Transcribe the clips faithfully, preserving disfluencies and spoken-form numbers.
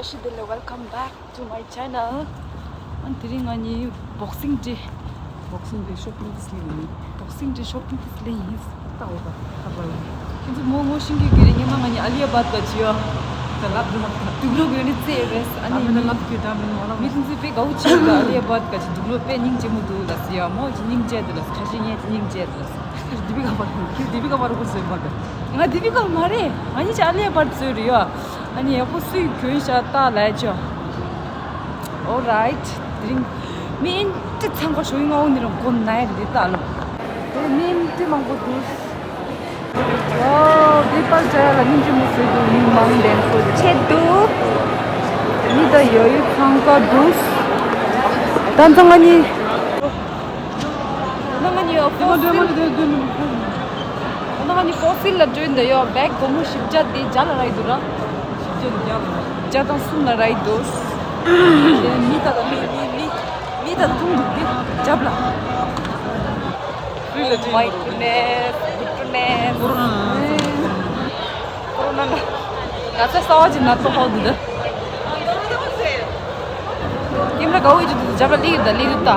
Shidele, welcome back to my channel. ཨ་དེ་རིང་ང་གཉིས་Boxing Day། Boxing Day shopping this ལས་ཡིན། Boxing Day shopping this ལས་ཡིན། ད་འོ་ད་ད་ལ་ཡིན། ཁྱེད་ཚོ་མོ་ངོ་ཤེས་ཀྱི་གི་རེད། ཉི་མ་ང་གཉིས་ཨ་ལི་ཡ་བཱད་ག་ཅི་ཡོ། ད་ལབ་ལབ་ད་དུག་ལོག་གི་ནི་རྩེ་རེད། ཨ་ནི་ད་མི་ལབ་གི་ད་མི་ང་ལ་མི་ཚོ་ཚོས་དཔེ་དགའ་བོ་བྱེད་ད། ཨ་ལི་ཡ་བཱད་ག་ཅི་དུག་ལོག་དཔེ་སྙིང་རྗེ་མོ་འདུག་ལ་ཟེར་ཡ། མོ་ཅི་སྙིང་རྗེ་འདུག་ལ། ཁ་ཤས་ངས་ཅི་སྙིང་རྗེ་འདུག་ལ་ཟེར། དེ་བི་ཀ་པར་ཁྱེད་དེ་བི་ཀ་པར་ཁོ་ཟེར་མ་གི། ང་དེ་བི་ཀ་མ་རེད། ང་གཉིས་ཅི་ཨ་ལི་ཡ་བཱད་ཟེར་རེད་ཡོ། ཨ་ནི་ཡག་པོ་སུས་གྱོན་ཤག་ལྟ་ལ་ཆོ། Alright། དེ་རིང་མི་ཨིན་ཏི་ཚང་ཁ་ཤོ་ཡིན་ང་འོ་ནི་རང་གོམ་ན་ཡ་རེད་ད་ལོ། དེ་མི་ཨིན་ཏི་མང་པོ་འདུག་ཝའོ། བི་པར་ཇ་ཡ་ལ་སྙིང་རྗེ་མོ་བཟོས་འདུག་མི་མང་ལྡན་ཚོ་ཆེད་དུ། མི་ད་ཡོ་ཡོ་ཚང་ཁ་འདུག་ད་ཚང་ང་གཉིས། ང་གཉིས་ཡོ་ཕོ་སིལ། ང་གཉིས་ཕོ་སིལ་ལ་འགྲོ་འདི་ཡོ། བེག་སྒོར་མོ་བཞི་བརྒྱ་དེ་བརྒྱ་ལ་རག་འདུག་ར། བརྒྱ་དང་གསུམ་ལ་རག་འདུག་དེ་མི་ད་ད་མི་མི་མི་མི་ད་ད་མཐོང་འདུག་དེ་རྒྱབ་ལ། My goodness, goodness. ཀོ་རོ་ན་ན། ང་ཚོ་གསར་བ་ཅིག་ན་ཐོ་ཧོ་འདུག་ད། ཀེམ་ར་ག་བོ་ཡོད་ཅིག་འདུག་རྒྱབ་ལ་ལི་ཡོད་ད་ལི་ཡོད་ད།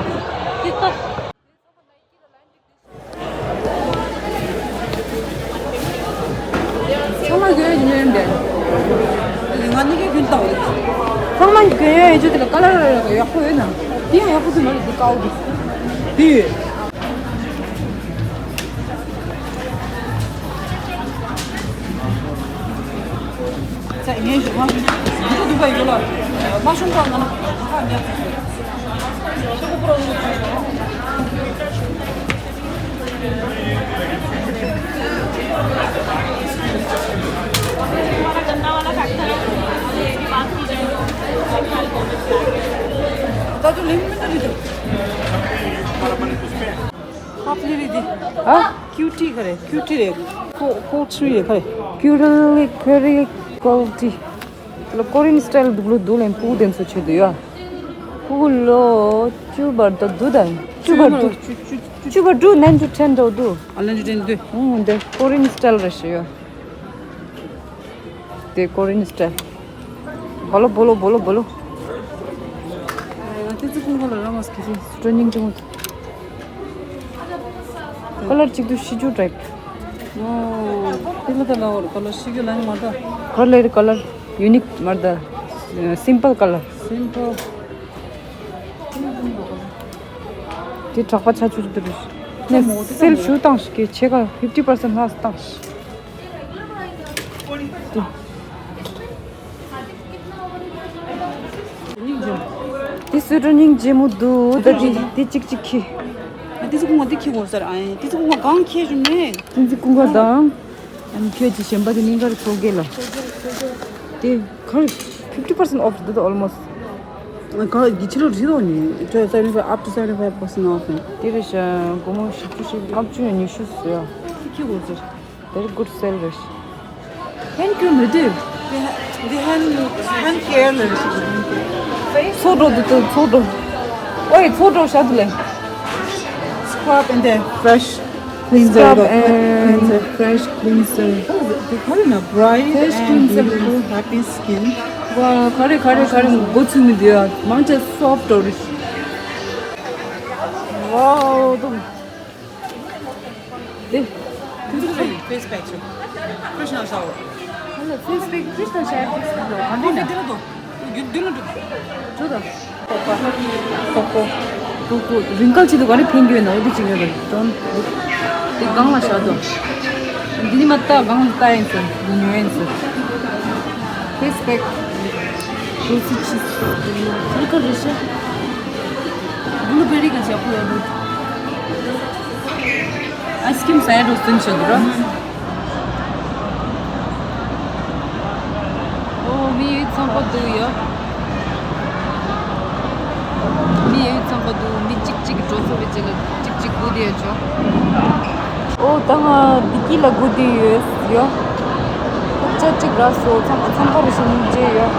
ཚང་མ་གྱོན་ཡོད་ཀྱི་ཡོད་འདྲ། ང་ནི་གྱོན་བཏང་ཡོད། ཚང་མ་གྱོན་ཡོད་ཡོད་ཅོ་དེ་ལ་ཀ་ལར་ཡག་པོ་ཡོད་ན། དེ་ཡང་ཡག་པོ་འདུག་མ་རེད་དེ་ཀའོ་འདུག་དེ་ཡོད། ཚེ་ངས་ཞུ་མ་ཞུ་འདུག་པ་ཡོད་ལ། མ་ཤོང་པ་ང་ལ་ཁ་ཉག་ཚེ། ད་དུ་ལེན་མི་ད་ལི་དུ། ཧ་པ་ལི་རི་དི། ཨ། ཀིའུ་ཊི་ག་རེ། ཀིའུ་ཊི་རེད། ཀོ་ཀོ་ཊི་རེད་ག་རེ། ཀིའུ་ཊི་ལི་ཀེ་རི་ཀོ་ཊི། ལ་ཀོ་རི་ཡན་སི་ཊལ་འདུག་ལོ་འདུག་ལེན་ཕྲུ་གུ་དེ་ཚོ་ཆེད་དུ་ཡོད། ཕྲུ་གུ་ལོ་བཅུ་བར་དུ་འདུག་ད། བཅུ་བར་དུ། བཅུ་བར་དུ་nine to ten འདུག་འདུག་ཨ་ལན་ཅུ་ཊེན་འདུག་ཨུང་འདི་ཀོ་རི་ཡན་སི་ཊལ་རེད་ཤི་ཡོད། དེ་ཀོ་རི་ཡན་སི་ཊལ། བོ་ལོ་བོ་ལོ་བོ་ལོ་བོ་ལོ། ང་དེ་ཚོ་ཀུན་གོ་ལ་ར་མ་སྐྱིད་ཅིང་སུ་ཏྲ་སྙིང་རྗེ་མོ། ཀ་ལར་གཅིག་ཏུ་ཤི་ཅུ་ཊའིབ། ཨོ། དེ་ལ་ད་ལ་འོར་ཀ་ལར་ཤི་རྒྱུ་ལ་ནི་མ་ད། ཀ་ལར་ཀ་ལར་ཡུ་ནིག་མ་ད། སིམ་པལ་ཀ་ལར། སིམ་པལ། དེ་གྲགས་པ་ཆ་ཆུ་རུ་དུ་རུ། ནས་སེལ་ཞུ་བཏང་ཞིག་གི་ཕྱེད་ཀ་ཕིབ་ཊི་པར་སེན་ལྷག་བཏང་ཞིག་འདི་སུ་འགྲོ་སྙིང་རྗེ་མོ་འདུག་ད་འདི་འདི་གཅིག་གཅིག་ཁྱི། ཨ་ཏི་ཙི་ཀུང་ག་འདི་ཁྱི་གོ་སར་ཨ་ཡིན་ཏི་ཙི་ཀུང་ག་གང་ཁྱི་ཞུ་ནས། ཏི་ཙི་ཀུང་ག་དང་། ཨ་ནི་ཁྱོད་ཀྱི་གཞན་པ་དེ་སྙིང་གར་ཚོགས་གེ་ལ། དེ་གར་ཕིབ་ཏི་པར་སེན་ཨོཕ་འདུག་ད་ཨོལ་མོ་སི། ག་གི་ཕྱི་ལོ་རི་དོ་ནི་ཁྱོད་seventy five up to seventy five percent off ནི། དེ་རེད་ཤག་སྒོར་མོ་བཞི་བཅུ་ཞིག་ལྔ་བཅུ་ཡང་ཉི་ཤུ་ཟེར་ཡ། ཁྱི་གོ་སར། Very good sale རེད། Thank you མི་དུས། འདི་ཧན་འདི་ཧན་ཧན་ཀེར་ལ་རེད། ཚོགས་འགྲོ་འདུག་ཚོགས་འགྲོ། ཨོའི་ཚོགས་འགྲོ་བྱ་འདུག་ལེ། Scrub and then fresh cleanser. Scrub and cleanser, fresh cleanser. འདི་ག་རེ་ན་bright fresh and cleanser. Beautiful, happy skin. ཝ་ག་རེ་ག་རེ་ག་རེ་མགོ་ཚུགས་མི་འདུག་ཡ་མང་ཆེ་སོབ་ཏོ་རེད། ཝའོ་དུ། དེ། དེ་ཚོ་རེད། Face pack ཚོ། Krishna shower. ཧ་ལོ། Face pack Krishna shower དེ་ཚོ་ག་འདྲ་ཡིན་ན། དེ་ལ་དོ། རྒྱུ་དེ་ལ་འགྲོ། འགྲོ་དང་། ཁོ་ཁོ། ཁོ་ཁོ། ཁོ་ཁོ། རིང་གལ་ཆེད་དུ་ག་རེ་ཕན་གྱི་ཡོད་ན་འོ་དེ་ཅིག་ཡོད་རེད། དོན། དེ་སྒང་ལ་བཞག་དོ། འདི་ནི་མ་ལྟ་སྒང་ལ་ལྟ་ཡིན་ཟེར། འདི་ཉོ་ཡིན་ཟེར། Face pack. Rosy cheese. ཧར་ཁ་རེ་ཤ། Blueberry ག་ཞབས་པོ་ཡོད་འདུག Ice cream ཟ་ཡ་འགྲོ་སྟོན་བྱེད་འདུག་ར། ཨོ་མི་ཡོད་ཚང་པོ་འདུག་ཡོ། མི་ཡོད་ཚང་པོ་འདུག་མི་གཅིག་གཅིག་འགྲོ་ཚོ་བའི་རྗེས་ལ་གཅིག་གཅིག་སྒུག་བསྡད་ཡོད་ཆོག་ཨོ་ད་ང་བདེ་སྐྱིད་ལ་སྒུག་བསྡད་ཡོད་ཡོ། ཕག་ཆ་གཅིག་རག་སོང་། ཚང་ཚང་ཁ་རེ་ཞིག་སྙིང་རྗེ་ཡོད།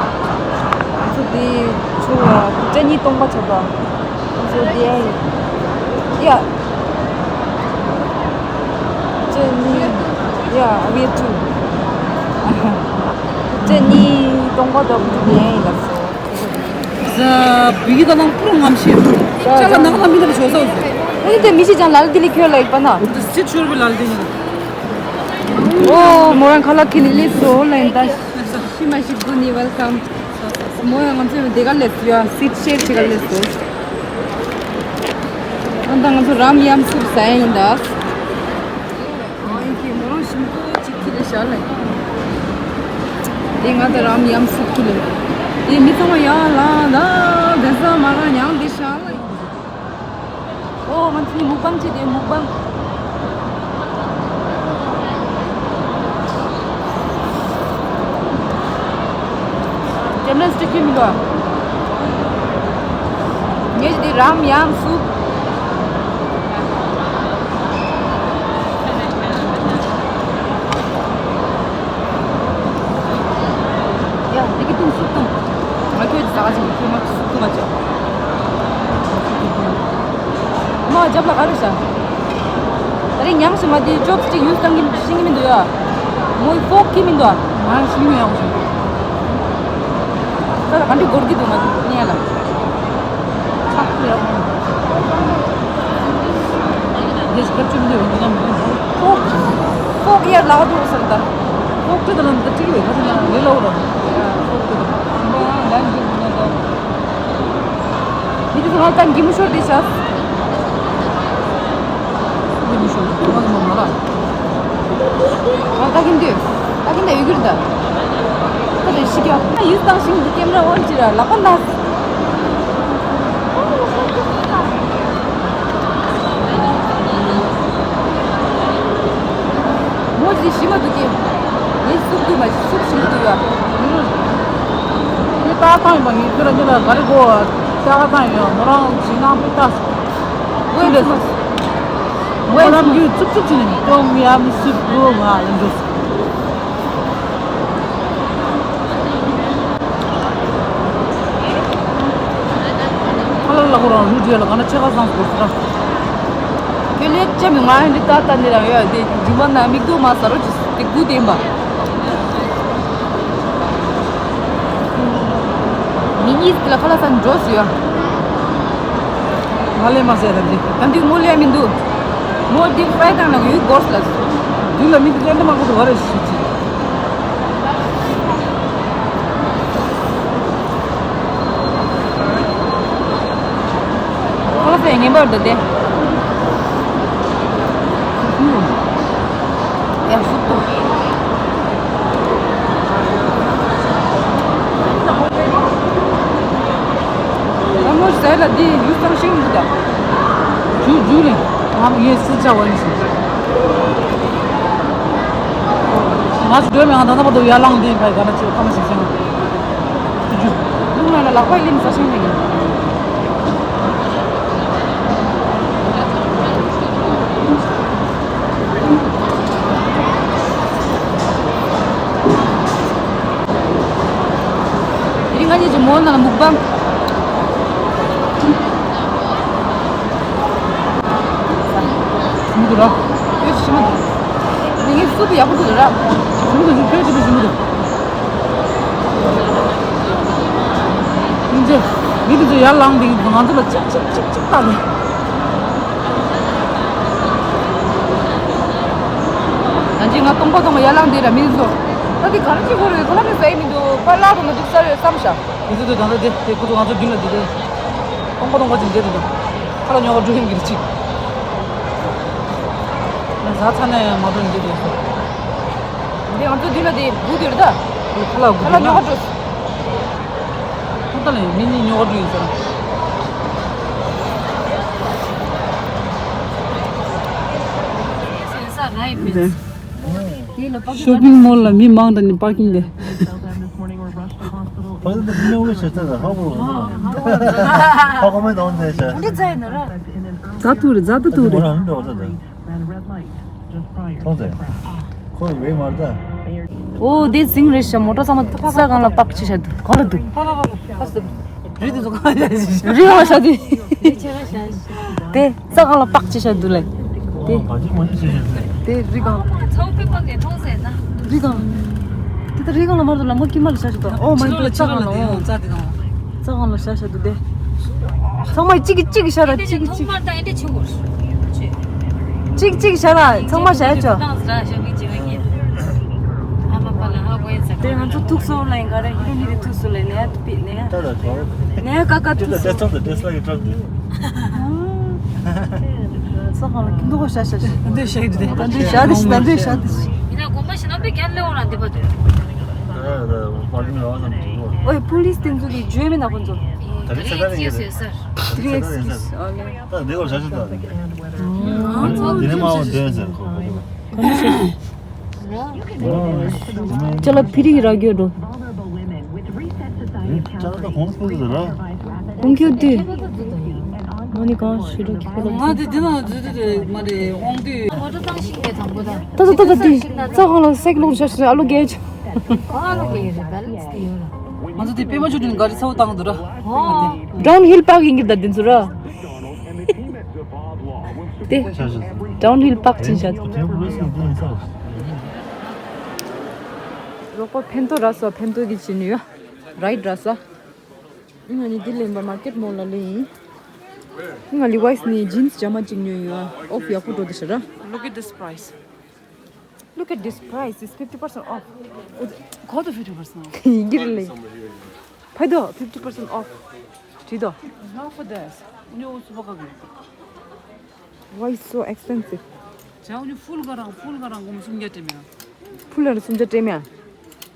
ང་ཚོ་འདི་ཆུ་ལ་ཕག་ཆ་གཉིས་སྟོང་པ་ཆགས་པ། ང་ཚོ་འདི་ཡ་ཡིན། ཡ། ཕག་ཆ་གཉིས། ཡ་ཨ་བེ་ཆུ། ཕག་ཆ་གཉིས་སྟོང་པ་ཆགས་པ་ཆུ་འདི་ཡ་ཡིན་ལ། བི་གི་ད་ནང་པུར་ངམ་ཤེས། ཅ་ལ་ནང་ལ་མི་ལ་ཞོ་ས་འོ། ཨེ་དེ་མི་ཤི་ཅང་ལ་ལ་དི་ལི་ཁྱོད་ལ་ཡིག་པ་ན། འོ་དེ་སི་ཆོར་བི་ལ་ལ་དི་ནི། ཨོ་མོ་རང་ཁ་ལག་ཁྱེར་ནས་སླེབས་སོང་ལ་ཡིན་ད། ཤི་མ་ཤི་གུ་ནི་ཝེལ་ཀམ། མོ་ཡང་ང་ཚོ་ཡང་དེ་ག་སླེབས་སོང་ཡ་སི་ཆེར་ཆེ་ག་སླེབས་སོང་། ཨ་ད་ང་ཚོ་རམ་ཡམ་སུབ་ཟ་ཡ་ཡིན་ད། ཨ་ཡིན་གྱི་མོ་རང་ཞིམ་པོ་གཅིག་ཁྱེར་ནས་བཞག་ལ། དེ་ང་ད་རམ་ཡམ་སུབ་ཁྱེར་ལ། དེ་མི་ཚང་མ་ཡང་ལང་ད་དེ་ས་མ་རང་ཡང་དེ་བཞག་ལ། ཨོ་ང་ཚོའི་མུག་པང་བྱེད་དེ་མུག་པང་། ཇེམ་ལེན་སི་ཊིག་ཁྱེར་མི་འདུག་ཨ། ངས་འདི་རམ་ཡམ་སུབ། ཡ་འདི་གི་བཏུང་སུབ་བཏུང་། ང་ཁྱོད་ཀྱི་ཟ་ག་ཅིག་ཁྱོད་ང་སུབ་བཏུང་ང་བྱ། མ་རྒྱབ་ལ་ག་རེ་བྱ། ད་རེས་ཉམས་སུ་མ་དེ་ཅོབ་སི་ཊིག་ཡུ་སི་བཏང་གི་ཤེས་ཀྱི་མི་འདུག་ཡ། མོའི་ཕོག་གི་མི་འདུག་ཡ། ང་ཤེས་ཀྱི་མི་ཡག་པོ་བྱུང་། ད་ལ་ག་འདྲ་འགོར་གི་འདུག་ང་དེ་ཉལ་ལ། ཕོག་ཡག་པོ། རྒྱལ་སྤྱི་ཁྱབ་ཆུ་འདི་འོང་གི་ན་མི་འདུག་ཕོག་ཕོག་ཡར་ལག་འགྲོ་ཟེར་ད། ཕོག་ཏུ་ད་ལམ་ད་ཏིག་ལས་ག་ཚོད་ན་རེ་ལའོ་ར། ཕོག་ཏུ་ད་ལམ་ལན་འདི་འདི་ན་ད། མི་དེ་ཚོ་ང་ལྟ་འགྱིམ་ཤོར་དེ་བྱས། འགྱིམ་ཤོར་དེ་ང་ཚོ་མ་ལ། ང་ལྟ་གིན་དུས། ལྟ་གིན་དུས་ཡོད་ཀྱི་རེད་ད། ཁོ་དེ་ཤི་རྒྱག་ཡིད་བཏང་ཤིང་དུ་ཀེམ་ར་འོན་ཅི་ར་ལག་པ་ན། མོ་ཞིག་ཤི་མ་འདུག་གི། ངས་སུབ་འདུག་མ་ཞིག་སུབ་ཤི་མ་འདུག་ཡ། ངས་ཏག་ཏག་ཡིན་པ་ངས་ཁྱོད་ར་ཉིད་ལ་ག་རེ་གོ་ཏག་ཏག་ཡིན་ཡ། མོ་རང་ཞིག་ནང་པི་ཏག་སུབ་ལས་སུབ། མོ་ལམ་རྒྱུད་བཙུགས་བཙུགས་བྱས་ནས་ཀྲོང་ཡ་མི་སུབ་གོ་ང་ལ་འགྲོ། ཁ་ལག་ལ་ཁོ་རང་ལུས་འབྲེལ་ལ་ག་ན་ཆེ་ཁ་སང་སྐོར་སི་ར། ཁྱོད་ལས་ཅམ་ཡོང་ང་འདི་ད་ལྟ་ནི་རང་ཡོད་དེ་འཇིག་པ་ན་མིག་ཏོ་མ་ཟ་རོ་ཅི་དེ་དགུ་དེ་ཡིན་པ། མི་གཉིས་ཀྱི་ལ་ཁ་ལག་ཟ་འགྲོ་སི་ཡོད། ང་ལས་མ་ཟད་ད་འདི། ད་འདི་མོ་ལས་མི་འདུག་མོ་འདི་ཧྥ་རའི་དང་ལ་ཡུལ་སྒོར་ལ། འདི་ལ་མི་འདི་ལས་མ་གོ་དུ་བ་རེ་ཞིག་ཅི། ཁོ་ཚོས་ངན་པར་འདུག་སྟེ། ཡང་ཤུགས་ཏུ། ཨ་མོ་ཟས་ལ་འདི་ཡུག་ཙམ་ཤིང་འདུག་ད། ཇུ་ཇུ་ལེ། ང་ཡེ་སི་ཅ་བ་ཡིན་ཟེར། ང་ཚོ་སྒྲོལ་མའི་ང་ད་ལྟ་བར་དུ་ཡར་ལངས་འདི་ཕ་ག་ན་ཅི་ཁ་མ་ཞིག་ཟེར་ན། ལུང་ལ་ལ་ལག་པ་ལིམ་ས་ཤིང་ནི། དེ་རིང་ང་གཉིས་ཀྱི་མོ་ནང་ལ་མུག་པང་། མི་འདུག་ར། ཁྱོད་ཤི་མ་འདུག་ངས་སུ་དུ་ཡག་པོ་འདུག་ར། མི་འདུག་ཁྱོད་ཅི་འདུག་ཤི་མི་འདུག་ཡིན་ཚེ། མི་འདི་ཚོ་ཡར་ལངས་འདི་ང་ཚོ་ལ་ཅིག་ཅིག་ཅིག་ཅིག་བཏང་ནས། ཡང་ཅིག་ང་སྟོང་པ་སྟོང་པ་ཡར་ལངས་འདི་ར་མི་འདི་ཚོ། ད་འདི་ག་རེ་བྱེད་དགོས་རེད། ཁོ་ལ་མི་ཟ་ཡི་མི་འདུག་ཁོ་ལ་རུ་མ་འདུག་ས་རེད་བསམ་ཤག་དེ་ཚོ་དེ་ད་ལྟ་དེ་དེ་ཁོ་ཚོ་ང་ཚོ་རྒྱུན་ལ་དེ་དེ། སྟོང་པ་སྟོང་པ་ཅིག་འདི་དེ་དང་། ཁ་ལ་ཉོ་བ་འགྲོ་ཡིན་གྱི་རེད་ཅིག་ང་ཟ་ཚ་ནས་མ་འགྲོ་ཡིན་འདི་དེ། འདི་ང་ཚོ་འདི་ལ་དེ་སྒུག་དེ་རེད་ད། ཁ་ལ་སྒུག་ཁ་ལ་ཉོ་བ་འགྲོ། ཁོ་ད་ལ་མི་གཉིས་ཉོ་བ་འགྲོ་ཡིན་ཟེར། ཤོ་པིང་མོལ་ལ་མི་མང་དྲགས་ནས་པར་ཀིང་ལས། ཛ་ཐུག་རེད། ཛ་ད་ཐུག་རེད། ཨོ་དེ་ཟིང་རེད་ཤག་མོ་ཊ་ཚང་མ་ས་སྒང་ལ་པག་ཅི་བྱས་འདུག་ག་ལ་འདུག་རི་དེ་ཚོ་ག་ལ་བྱས། རི་ག་ལ་བྱས་དེ། དེ་ས་སྒང་ལ་པག་ཅི་བྱས་འདུག་ལེ། དེ། དེ་རི་སྒང་། རི་སྒང་། དེ་ད་རི་སྒང་ལ་མར་དུ་ལམ་ཁ་དཀྱིལ་མ་ལ་བྱས་ཤག་ད། ཨོ་མའི་གོཌ། ས་སྒང་ལ་འོ། ཚང་མ་ལ་ཤ་ཤ་འདུག་སྟེ། ཚང་མ་གཅིག་གིས་གཅིག་གིས་ཤ་ར་གཅིག་གིས་གཅིག་ཐོག་མར་ད་ཨེ་འདྲ་ཆུ་གོར། གཅིག་གཅིག་ཤ་ར་ཚང་མ་ཤ་ཆོ། ཏང་ཟ་ཤ་གི་ཅི་བ་ཉེ། ཨ་མ་པ་ལ་ཧ་གོ་ཡེ་ཚ། དེ་ང་ཚོ་ཐུག་སོང་ལ་ཡིན་ག་རེ་ཡིན་ནི་རེ་ཐུག་སོང་ལ་ནས་ཨ་ཏུ་པི་ནས་ཨ། ད་ད་ཐོ། ནས་ཨ་ཀ་ཀ་ཐུག་སོང་། དེ་ཚོ་དེ་ཚོ་ཡི་གྲབས་དེ། ཚོ་ཧ་ལ་ཀིན་དུ་ཤ་ཤ་ཤ། ད་འདི་ཤ་ཡི་དེ། ད་འདི་ཤ་དེ་ཤ་ད་འདི་ཤ་དེ་ཤ། ཡིན་ན་གོམ་པ་ཞིག་ན་པེ་རྒྱ་ལེ་འོང་ན་འདི་པ་དུ། ཨོའི་པུ་ལིས་དེ་ཚོ་གི་ཇུས་མེད་ན་ཁོ་ཚོ། ད་རེས་ཚེ་ད་རེས་ཡིན་རེད། ད་རེས་ཚེ་ད་རེས་ཡིན་རེད། ད་འདི་གོ་ཤ་ཤ་ད། དེ་ནས་མ་འོང་དོན་ཟེར་ཁོ་ཁོ་ཚོ། ཅ་ལག་ཕི་རི་ར་རྒྱུ་འགྲོ། ཅ་ལག་ད་གོང་སྤུ་གི་ར། གོང་ཁྱོད་དུས། མ་ནི་གང་ཞིག་རོ་ཁྱོད་ལ། ང་དེ་དེ་ན་དེ་དེ་དེ་མ་རེད་དབང་དུས། ད་ད་ད་ད་དེ་ཙག་ཁང་ལ་སེག་ལོག་ཤ་ཤ་ཨ་ལོ་གེ་ཆ། ང་ཚོ་དེ་པད་མ་ཆོས་སྒྲོན་ག་རེ་ཚ་བོ་བཏང་འདུག་ར། Downhill park ཡིན་གྱི་ད་དེ་ཚོ་ར། དེ་Downhill park ཅིན་ཤ། རོགས་པ་ཕན་ཐོགས་ར་སོ་ཕན་ཐོགས་ཀྱི་ཕྱིན་ཡོད། རའིཌ་ར་སོ། ང་ནི་དེ་ལེན་པ་མར་ཀེཊ་མོལ་ལ་ལེན་ཡིན། ང་ལི་ཝའིས་ནི་ཇིན་སི་ཇ་མ་གཅིག་ཉོས་ཡོད། ཨོཕ་ཡག་པོ་འགྲོ་དེ་ཤ་ར། Look at this price. Look at this price. It's fifty percent off. ཁོ་ད་fifty percent off. ཡིན་གྱི་རེད་ལེ། ཕ་དོ་fifty percent off. ཁྲིད་དོ། Not for this. ཉོ་སུ་བ་ག་གི། Why so expensive? ཇའོ་ཉོ་ཕུལ་ག་རང་ཕུལ་ག་རང་གོམ་སུམ་བརྒྱ་སྤྲད་མེད། ཕུལ་ལ་སུམ་བརྒྱ་སྤྲད་མེད།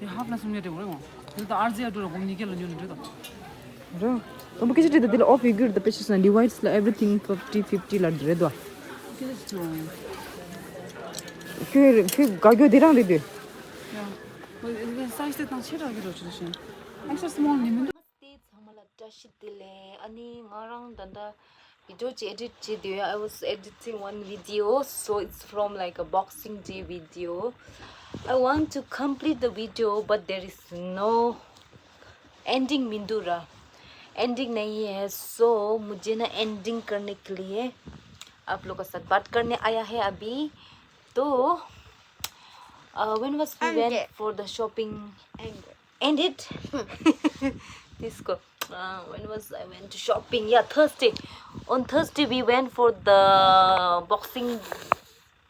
དེ་ཧབ་ལ་སུམ་བརྒྱ་སྤྲད་གོ་རེ་མ། དེ་ལ་ད་ཨར་ཛི་ཡ་ཌོ་ལ་གོམ་ཉི་བརྒྱ་ལ་ཉོ་ནི་རེད་དོ། རོ། དང་པོ་སྐད་ཆ་དྲིས་ད་དེ་ལ་ཨོ་ཕི་གུར་ད་པེ་ཤི་སོང་ལི་ཝའིས་ལ་everything fifty fifty ལ་རེད་དོ། ཁྱོད་ཁྱོད་དགའ་སྐྱོ་དེ་རང་རེད་དོ། ཡ། སའི་ཛི་དེ་དང་ཆེ་དྲགས་ཀྱི་རོ་ཆུ་ཤིང་། Extra small ནི་མི་འདུག་ཚང་མ་ལ་བཀྲ་ཤིས་བདེ་ལེགས། ཨ་ནི་ང་རང་ད་ལྟ་video ཅིག་edit བྱེད་དུས། I was editing one video, so it's from like a Boxing Day video. I want to complete the video, but there is no ending མི་འདུག་ར། Ending नहीं है, so मुझे ना ending करने के लिए आप लोग का साथ बात करने आया है अभी। तो uh, when was we went for the shopping? End it. This go. Uh, when was I went to shopping? Yeah, Thursday. On Thursday we went for the Boxing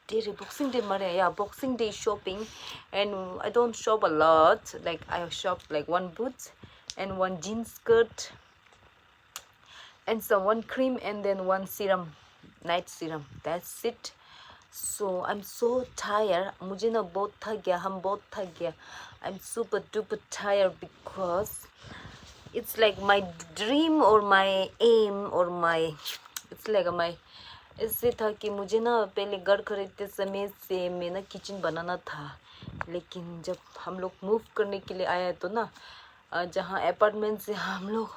Day. Boxing Day, Maria. Yeah, Boxing Day shopping. And I don't shop a lot. Like I shop like one boots and one jeans skirt and some one cream and then one serum, night serum. That's it. So I'm so tired. मुझे ना बहुत थक गया, हम बहुत थक गया। I'm super duper tired because it's like my dream or my aim or my, it's like my, ऐसे था कि मुझे ना पहले घर खरीदते समय से मैं ना किचन बनाना था, लेकिन जब हम लोग मूव करने के लिए आया तो ना, जहाँ अपार्टमेंट से हम लोग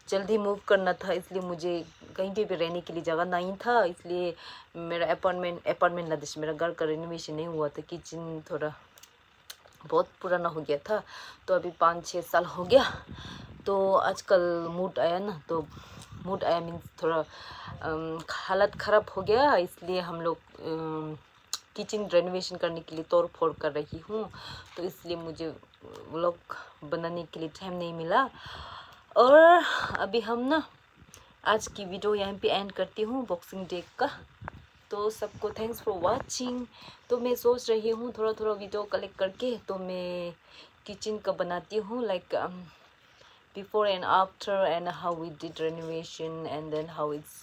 जल्दी मूव करना था, इसलिए मुझे कहीं पे भी रहने के लिए जगह नहीं था, इसलिए मेरा अपार्टमेंट अपार्टमेंट ला देश मेरा घर का रेनोवेशन नहीं हुआ था। किचन थोड़ा बहुत पुराना हो गया था, तो अभी पाँच छः साल हो गया। तो आजकल मूड आया ना, तो मूड आया मीन्स थोड़ा अम, हालत ख़राब हो गया, इसलिए हम लोग अम, किचन रेनोवेशन करने के लिए तोड़ फोड़ कर रही हूँ, तो इसलिए मुझे व्लॉग बनाने के लिए टाइम नहीं मिला। और अभी हम ना आज की वीडियो यहीं पे एंड करती हूँ बॉक्सिंग डे का। तो सबको थैंक्स फॉर वाचिंग। तो मैं सोच रही हूँ थोड़ा थोड़ा वीडियो कलेक्ट करके तो मैं किचन का बनाती हूँ, like before and after and how we did renovation and then how it's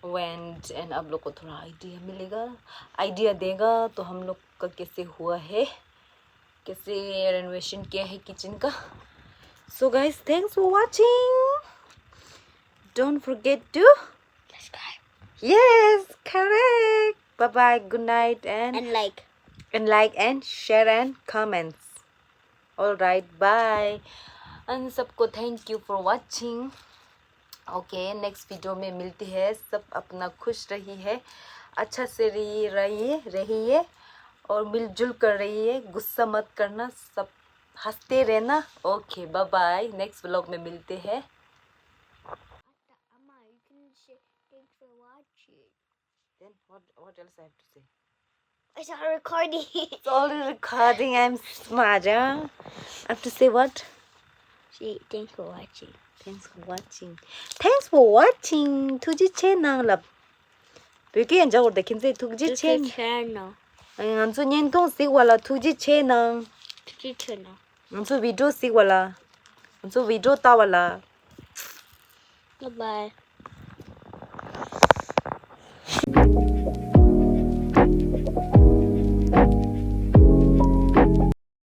went and आप लोग को थोड़ा आइडिया मिलेगा, आइडिया देगा तो हम लोग का कैसे हुआ है, कैसे रेनोवेशन किया है किचन का। So guys, thanks for watching. Don't forget to subscribe. Yes, correct. Bye bye. Good night and and like and like and share and comments. All right, bye. And सबको thank you for watching. Okay, next video में मिलती है। सब अपना खुश रही है, अच्छा से रही रहिए रहिए और मिलजुल कर रहिए। गुस्सा मत करना, सब हंसते रहना। Okay, bye bye, next vlog में मिलते हैं। Amma, you can say thanks for watching. Then what, what else I have to say? It's all recording. It's already recording. I'm smart, huh? I have to say what? Say thanks for watching. Thanks for watching. Thanks for watching. ཐུགས་རྗེ་ཆེ་གནང་ལབ། བོད་སྐད་ཡང་འཇགས་འོར་ད་ཁྱིམ་མཚེས་ཐུགས་རྗེ་ཆེ། ཐུགས་རྗེ་ཆེ་གནང་། ང་ཚོ་བརྙན་ཐུང་གཟིགས་པ་ལ་ཐུགས་རྗེ་ཆེ་གནང་། ཐུགས་རྗེ་ཆེ་གནང་། ང་ཚོ་བི་ཌིའོ་གཟིགས་པ་ལ། ང་ཚོ་བི་ཌིའོ་ལྟ་བ་ལ། Bye bye.